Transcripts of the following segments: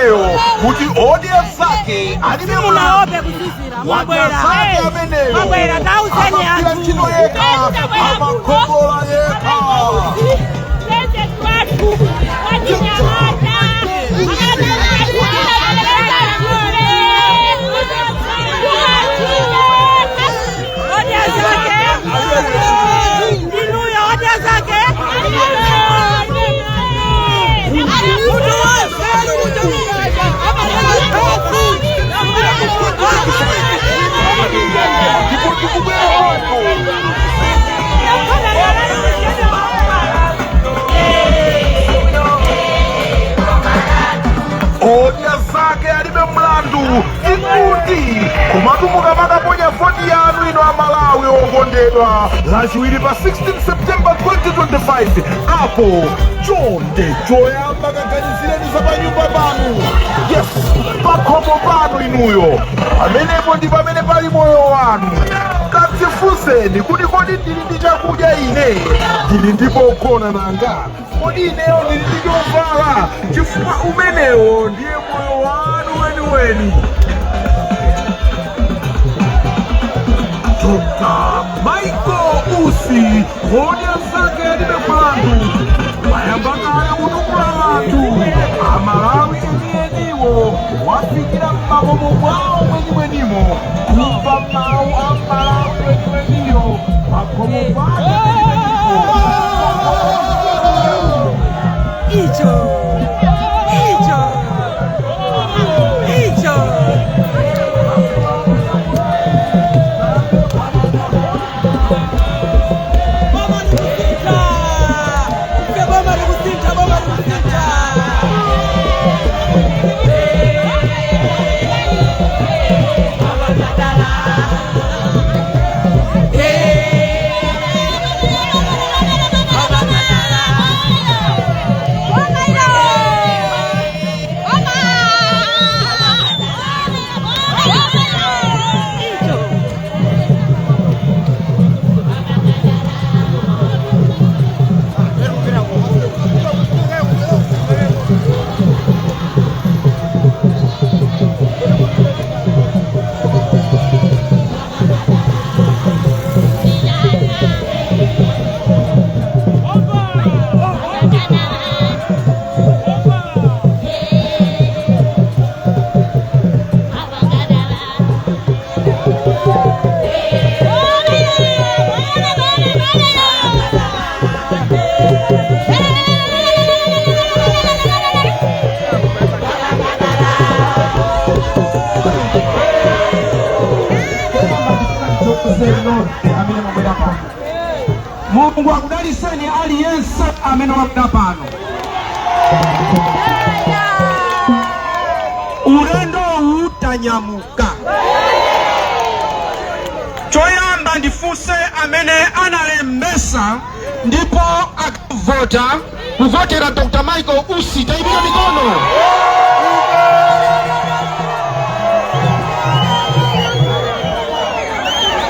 ameneyo kuti odya zake alibe mlandu. Munaope kuzizira. Wadya Mwabwera. zake ameneyo. Mwabwera, tauzeni Amagwira anthu. ntchito yekha, amakongola yekha. President wathu wachinyamata. Odya zake. Ndinuyo odya zake. Mutu wonse. Ndipo tikubwera pano. Odya zake alibe mlandu ikuti komatu mukamakaponya voti yanu ino Amalawi okondedwa, Lachiwiri pa 16 September 2025, apo chonde choyamba kaganizireni za panyumba panu, yes, pakhomo panu inuyo. Pamenepo ndi pamene pali moyo wanu. Kadzifunseni kuti kodi ndili ndi chakudya ine? Ndili ndi pogona nanga? Kodi ineyo ndili ndi chovala? Chifukwa umenewo ndiye moyo wanu weniweni. Dr Michael Usi, odya zake alibe mlandu, wayamba kale kutukula anthu Amalawi enieniwo. Wafikira m'makomo mwawo mwenimwenimo, kumva mawu a Malawi weniweniyo pakhomo pake penipenipo. Icho. Icho. Icho. Boma likusintha. Ife boma likusintha, boma likusintha. Amene mwabwera pano, Mulungu akudaliseni aliyense amene wabwera pano. Ulendo utanyamuka, choyamba ndifunse amene analembesa ndipo akavota kuvotera Dr Michael Usi, tayimika mikono.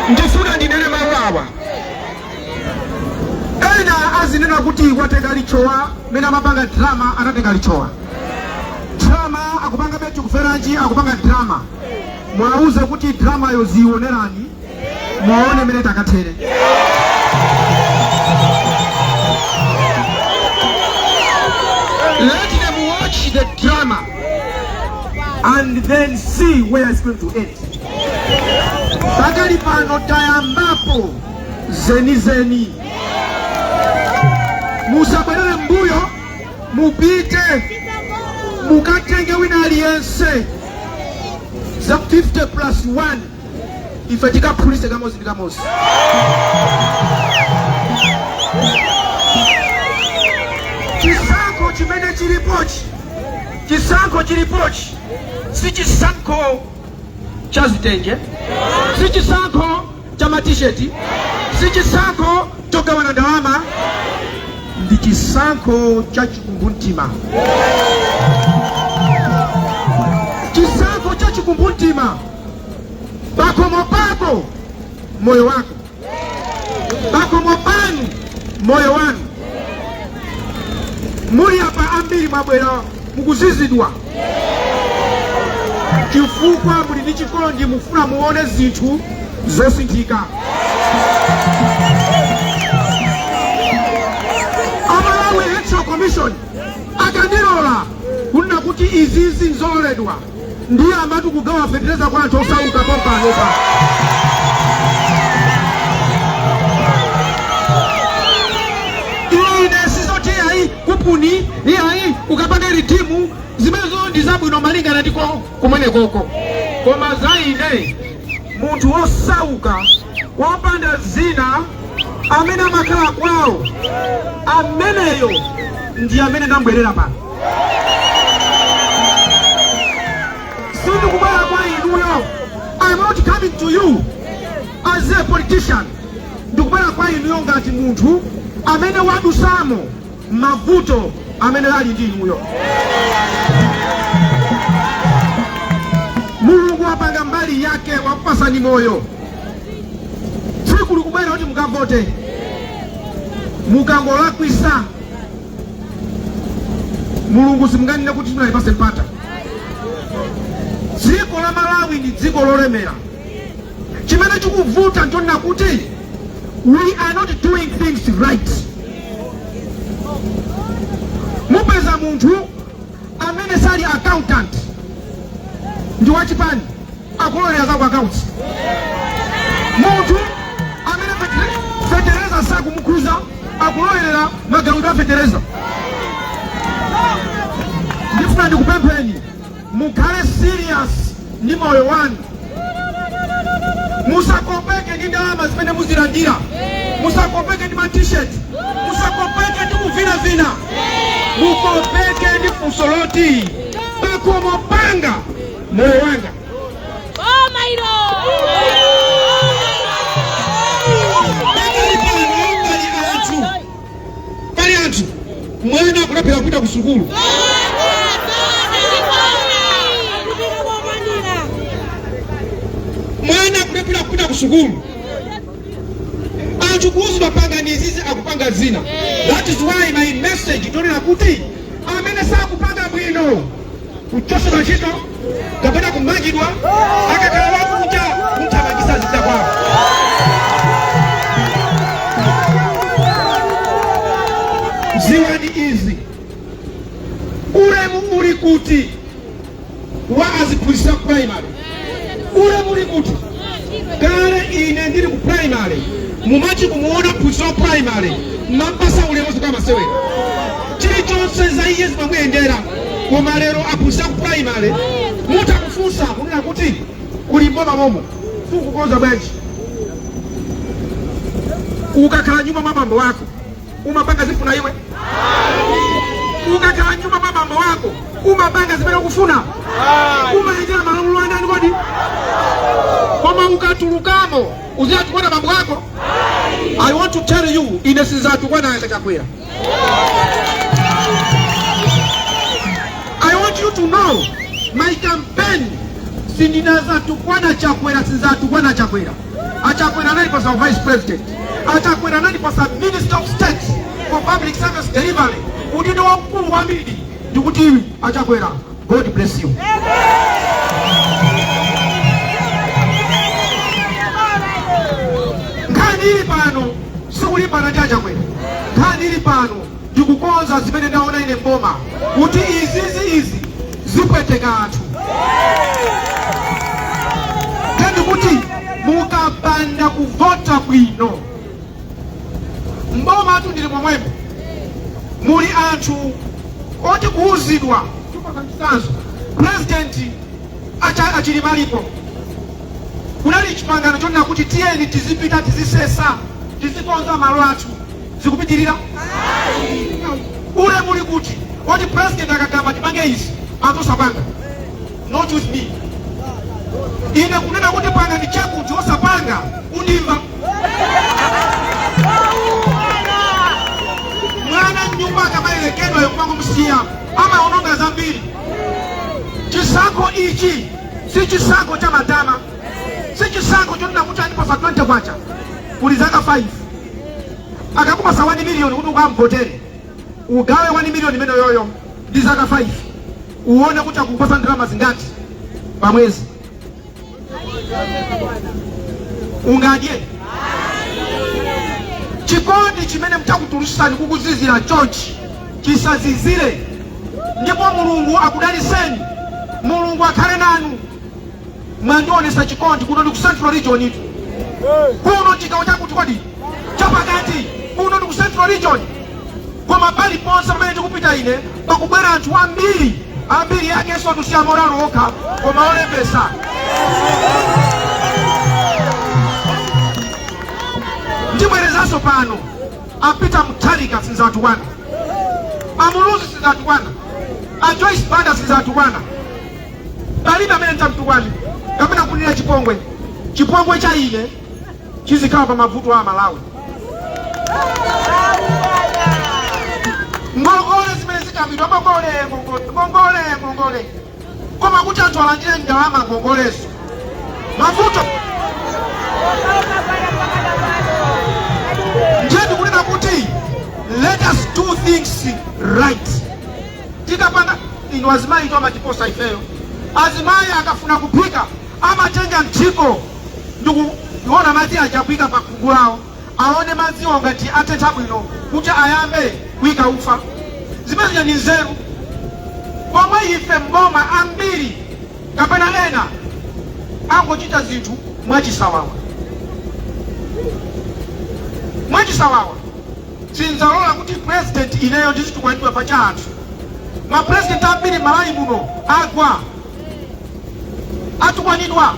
Ndifuna ndinene mawu awa. Ena azinena kuti watenga lichowa. Mene amapanga drama, anatenga lichowa drama, akupanga betu kuferanji, akupanga drama. Mwauze kuti dramayo zionerani, muone mene takathere. Let them watch the drama and then see where it's going to end. Pakali pano tayambapo zenizeni. Musabwerere mbuyo, mupite mukatenge wina aliyense za 50 plus 1. Ife tikaphulise kamozi ndi kamozi. Chisankho chimene chilipochi, chisankho chilipochi si chisankho cha zitenje, si chisankho cha matisheti, si chisankho chogawana ndalama, ndi chisankho cha chikumbumtima. Chisankho cha chikumbumtima, pakhomo pako moyo wako, pakhomo panu moyo wanu. Muli apa ambiri mwabwera mukuzizidwa. Chifukwa muli ndi chikondi, mufuna muone zinthu zosinthika. Amalawi Electoral Commission akandilola kunena kuti izizi nzololedwa, ndiye amati kugawa fetereza kwa anthu osauka pompanopa. Ine sizoti ayi kupuni, iyayi, ukapanga redeem, zimenezo ndi zabwino malingana ndi kumene koko, koma za ine munthu wosauka wopanda zina amene amakhala kwawo, ameneyo ndi amene ndambwerera pano. Sindikubwera kwa inuyo, I'm not coming to you as a politician. Ndikubwera kwa inuyo ngati munthu amene wadusamo mavuto amene ali ndi inuyo. Mulungu wapanga mbali yake, wakupasani moyo. Tsiku likubwera kuti mukavote. Mukangolakwisa, Mulungu simunganene kuti simunalipase mpata. Dziko la Malawi ndi dziko lolemera. Chimene chikuvuta nchonena kuti we are not doing things right. Mupeza munthu amene sali accountant, ndi wachipani, akulolera za ku accounts. Munthu amene fetereza sakumukhuza akulolera magawidwe a fetereza. Ndifuna ndikupempheni mukhale serious ndi moyo wanu. Musakopeke ndi ndalama zimene muzilandira, musakopeke ndi ma T-shirt, musakopeke ndi kuvinavina. Mukopeke ndi funso loti, pakhomo panga, moyo wanga Boma ilo. Pakali pano pali anthu mwana akulephera kupita ku sukulu. Kupita kokwanira. Mwana akulephera kupita ku sukulu. Anthu kuuzidwa panga izizi, akupanga zina. That is why my message tonena kuti amene sakupanga bwino kuchosedwa ntchito kapena kumangidwa, akakhala wakunja kunthamangisa zita kwawo. Ziwani izi, ulemu uli kuti wa aziphunzitsa primary? Ulemu uli kuti? Kale ine ndili ku primary, mumati kumuona mphunzitsi wa primary mampasa ulemu zikamasewera, chilichonse za iye zimamuyendera. Koma lero aphunzitsa ku primary mutakufunsa kunena kuti kuli mboma momo sukukonza bwanji? Ukakhala nyumba mwa bambo wako umapanga zifuna iwe? Ukakhala nyumba mwa bambo wako umapanga zimene ukufuna? Umayendera malamulo andani kodi? Koma ukatulukamo uziyatukwana bambo wako? I want to tell you, ine sinzatukwana Chakwera. I want you to know my campaign, sindinazatukwana Chakwera, sinzatukwana Chakwera. Achakwera anandipasa vice president, Achakwera anandipasa minister of state for public service delivery, udindo wamkulu kwambiri. Ndikuti Achakwera, God bless you. Nkhani ili pano sikulimbana ndi Achakwera. Nkhani ili pano ndikukonza zimene ndaona ine mboma kuti izizi izi zipweteka anthu. Ndikuti mukapanda kuvota bwino mboma atu ndili momwemo, muli anthu oti kuuzidwa. Chitsanzo, president achili malipo, kunali chipangano chonena kuti tiyeni tizipita, tizisesa, tizikonza malo athu. Zikupitirira? Ule muli kuti oti president akagamba tipange izi, anthu osapanga? Not with me. Ine kunena kuti panga ndi chakuti, osapanga, undimva. Mwana mnyumba akamayerekedwa yokumangomusiya amaononga zambiri. Chisankho ichi si chisankho cha matama, si chisankho chonena kuti andipasa 20 kwacha. Kuli zaka 5, akakupasa 1 million kuti ukamvotere, ugawe 1 million imene yoyo ndi zaka 5, uone kuti akupasa ndalama zingati. Pa mwezi ungadye? Chikondi chimene mtakutulutsani kukuzizira chonchi chisazizire, ndipo Mulungu akudaliseni, Mulungu akhale nanu. Mwandionesa chikondi. Kuno ndi ku Central Region itu, kuno chigawo chakuti kodi chapakati, kuno ndi ku Central Region. Koma paliponse pamene ndikupita ine pakubwera anthu ambiri ambiri, yakenso tusiya moralo okha koma olembesa. Ndibwerezanso pano, a Peter Mutharika sinzatukwana, a Muluzi sinzatukwana, a Joyce Banda sinzatukwana. Palibe amene ndidzamtukwane kapena kunena chipongwe. Chipongwe cha ine chizikhala pa mavuto a Malawi, ngongole zimene zikambidwa, ngongole, ngongole, ngongole, ngongole, koma kuti anthu alandire ndalama ngongolezo, mavuto. Ndiye ndikunena kuti let us do things right. Tikapanga inu azimayi to amatiposa ifeyo. Azimayi akafuna kuphika amatenga mthiko ndikuona madzi aja kuyika pa khungu lawo, aone madziwo ngati atentha bwino kuti ayambe kuyika ufa. Zimene ni nzeru, pomwe ife mboma ambiri kapena ena angochita zinthu mwachisawawa, mwachisawawa. Sinzalola kuti president ineyo ndizitukwanidwa pa cha anthu. Mapresident ambiri Malawi muno agwa, atukwanidwa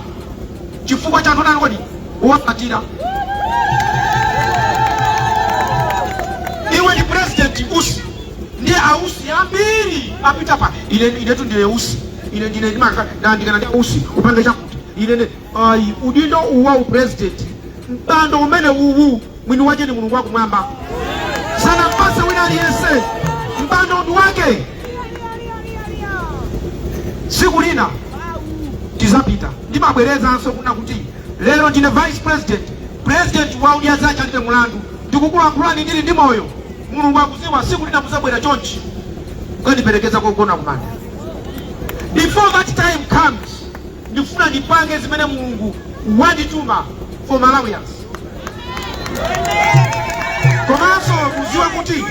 chifukwa cha anthu anani kodi uwafatira. Iwe ndi president Usi, ndiye ausi ambiri apita pa ine, inetu ndine Usi, ine ndine ndandikana ndi Usi upange chakuti ine ayi. Udindo uwa upresident, mpando umene uwu, mwini wache ni Mulungu wakumwamba, sanampase wina aliyense. Mpando ndi wake. Siku lina tizapita. Ndimabwerezanso kuna kuti lero ndine vice president, president wa Odya Zake Alibe Mulandu. Ndikukulankhulani ndili ndi moyo. Mulungu akuziwa, siku lina muzabwera chonchi kukandiperekeza kogona kumanda. Before that time comes, ndifuna ndipange zimene Mulungu wandituma for Malawians. Komanso kuziwa kuti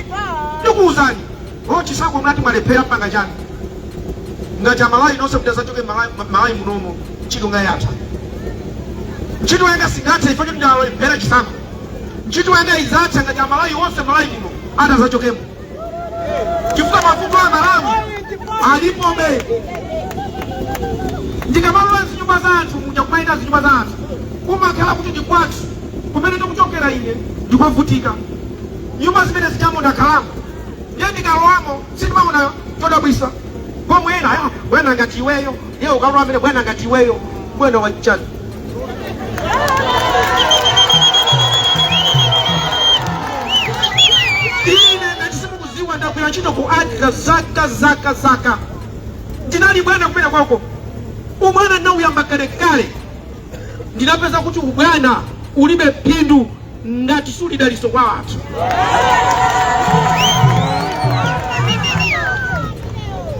ndikuwuzani o chisankho mnati mwalephera, mpanga chani? Ngati Amalawi nonse mutazachoke Malawi munomo, ntchito ngayatha? Ntchito yanga singathe ifo choti ndalephera chisankho. Ntchito yanga izatha ngati Amalawi onse Malawi muno atazachokemo, chifukwa mavuto a Malawi alipobe. Ndikamalowa zinyumba za anthu muja, kumayenda zinyumba za anthu, kumakhala kuti ndi kwathu kumene ndikuchokera ine ndikwavutika. Nyumba zimene zichamo ndakhalamo, ndiye ndikalowamo sindimaona chodabwisa. Pomwe ena, "Ah, bwana, ngati iweyo," ndiye ukalowa amene, "Bwana, ngati iweyo." Bwana wachani? Ine ngati simukuziwa, ndagwira ntchito ku ADRA zaka, zaka, zaka. Ndinali bwana kumene kwako. Ubwana ndinauyamba kalekale. Ndinapeza kuti ubwana ulibe phindu ngati suli daliso kwa anthu.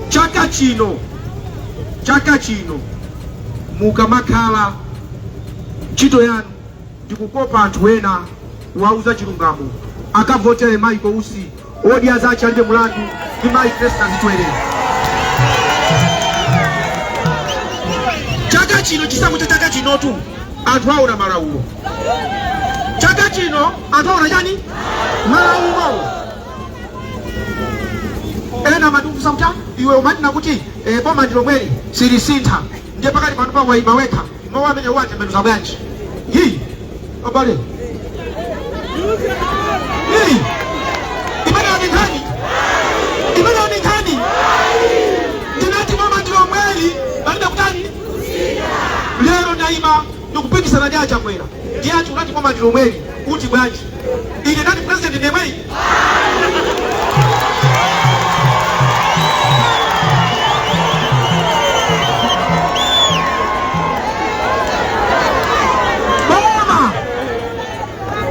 Chaka chino, chaka chino mukamakhala ntchito yanu ndikukopa anthu ena, kuwauza chilungamo, akavotere Michael Usi, Odya Zake Alibe Mulandu, ndi Mayi Christina Zitwere. Chaka chino, chisankho cha chaka chinotu, anthu aona malaulo. Chaka chino anthu aona chani? Malaulo. Ena amatifunsa kuti, "Ah, iwe umanena kuti boma ndi lomweli, silisintha, ndiye pakati pano pa waima wekha, mawu amene watembenuza bwanji?" Hii abale, hii imeneyo ni nkhani, imeneyo ni nkhani. Ndinati boma ndi lomweli, palibe kutani. Lero ndayima ndikupikisana ndi Achakwera, ndiye ati unati boma ndi lomweli, kuti bwanji? Ine ndati president ndemweyi. Boma,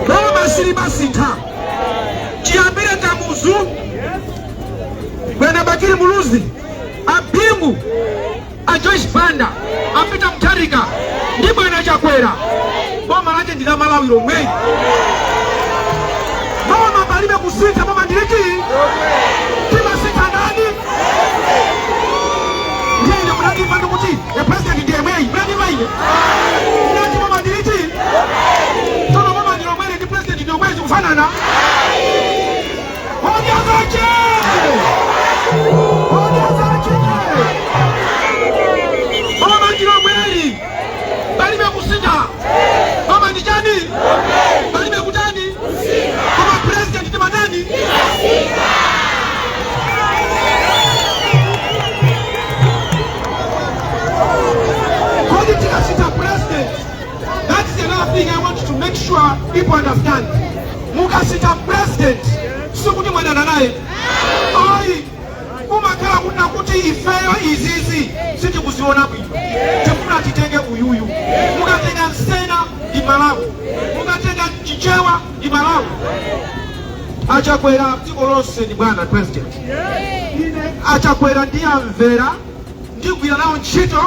boma silimasintha. Chiyambire Kamuzu, bwana Bakili Muluzi, a Bingu, a Joyce Banda. A Peter Mutharika ndi bwana Chakwera, boma lache ndi la Malawi lomweli. Boma palibe kusintha, boma ndiliti timasintha ndani? Ndiye ine munandimva ndikuti a president ndiye mweyi, munandimva ine ndinati boma ndiliti? Tsono boma ndi lomweli ndi president ndi lomweli, zikufanana. Odya zake, odya zake, boma ndi lomweli, palibe kusintha. Boma ndi chani? Palibe kutani? Koma president timatani? Kodi tikasintha president, that is another thing I want to make sure people understand. Mukasintha president, sikuti mwadana naye, ayi. Kumakhala kunena kuti ifeyo izizi sitikuziona bwino, tifuna titenge uyuyu. Mukatenga Nsena ndi Malawi, mukatenga Chichewa ndi Malawi. Achakwera dziko lonse ndi bwana president. Ine Achakwera ndiyamvera, ndigwira nawo ntchito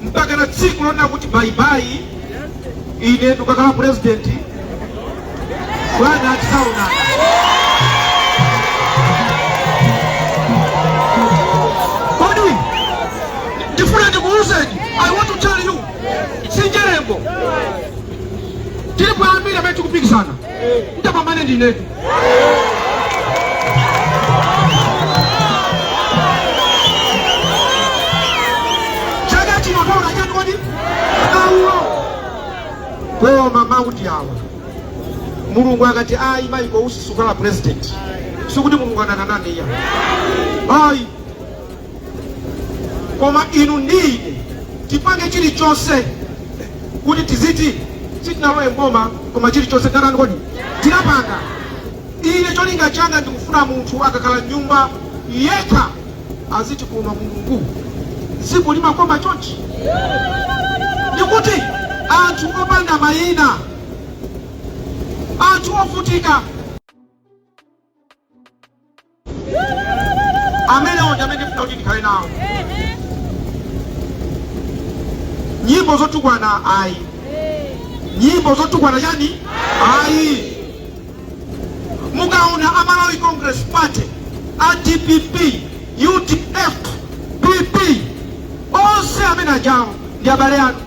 mpaka na tsiku lonena kuti bye bye, ine ndikakhala president. Bwana, tisaonana. Kodi ndifuna ndikuwuzeni, I want to tell you, sinjerembo tili ambiri amene tikupikisana, ndapambane ndinetu. Chaka chino taona chani kodi aulo? Koma mauti awa, Mulungu akati ayi, Michael Usi sukhala president, sikuti Mulungu anananane iya, ayi. Koma inu ndi ine tipange chilichonse kuti tiziti sitinalowe mboma, koma chilichonse tinatani kodi? Tinapanga. Ine cholinga changa ndikufuna munthu akakhala nyumba yekha aziti, "Koma Mulungu, dziko limakoma chonchi." Ndikuti anthu opanda mayina, anthu ovutika amenewo ndi amene ndifuna kuti ndikhale nawo. Nyimbo zotukwana ayi, nyimbo zotukwana chani? Ayi. Mukaona a Malawi Congress Party, a DPP, UDF, PP, onse amene ajawo ndi abale anu,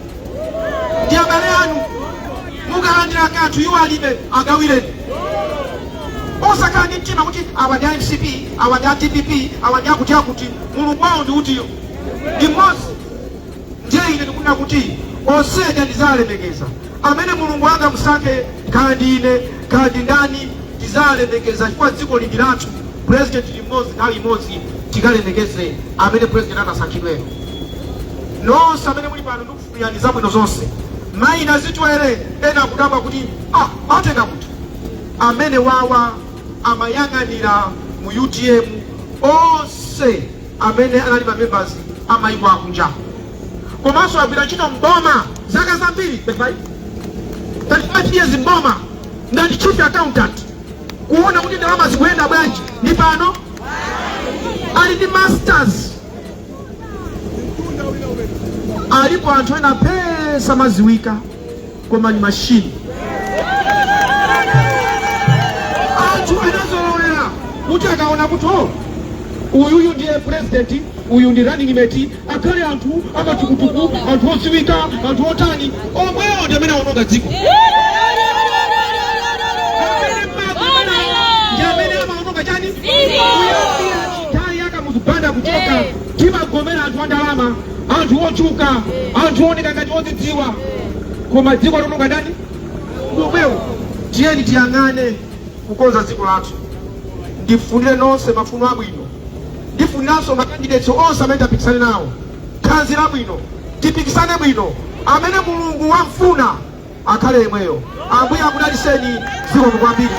ndi abale anu. Mukalandira kanthu iwo alibe, agawireni. Osakhala ndi mtima kuti awa ndi a MCP, awa ndi a DPP, awa ndi akuti akuti. Mulungu wawo ndi utiyo? Ndi mmodzi. Ndiye ine ndikunena kuti onseja ndizalemekeza amene Mulungu angamusankhe, kaya ndi ine, kaya ndi ndani, tizalemekeza chifukwa dziko lindi lathu. President ndi mmodzi, nthawi imodzi tikalemekeze amene president anasankhidweyo. Nonse amene muli pano, ndikufunirani zabwino zonse. Mayina zitwere ena akudabwa kuti ah, atenga kuti amene wawa amayang'anira mu UTM onse amene anali ma members amayiko akunja, komanso agwira ntchito mboma zaka zambiri, 35 years mboma ngati chief accountant, kuona kuti ndalama zikuyenda bwanji. Ndi pano ali ndi masters. Alipo anthu ena pesa maziwika, koma ni mashini. Anthu anazolowera kuti akaona kuti oh, uyuyu ndiye president, uyu ndi running mate, akhale anthu amatukutuku, anthu odziwika, anthu otani, omwewo ndi amene aononga dziko. Amene mmagomera ndi amene amaononga chani? Kuyambira nthawi ya Kamuzu Banda kuchoka, timagomera anthu a ndalama, anthu otchuka, anthu ooneka ngati odzidziwa, koma dziko liononga ndani? Omwewo. Tiyeni tiyang'ane kukonza dziko lathu. Ndifunire nonse mafuno abwino. Ndifuniranso ma candidates onse amene tapikisane nawo thanzi labwino, tipikisane bwino, amene Mulungu wamfuna akhale yemweyo. Ambuye akudaliseni. Zikomo kwambiri.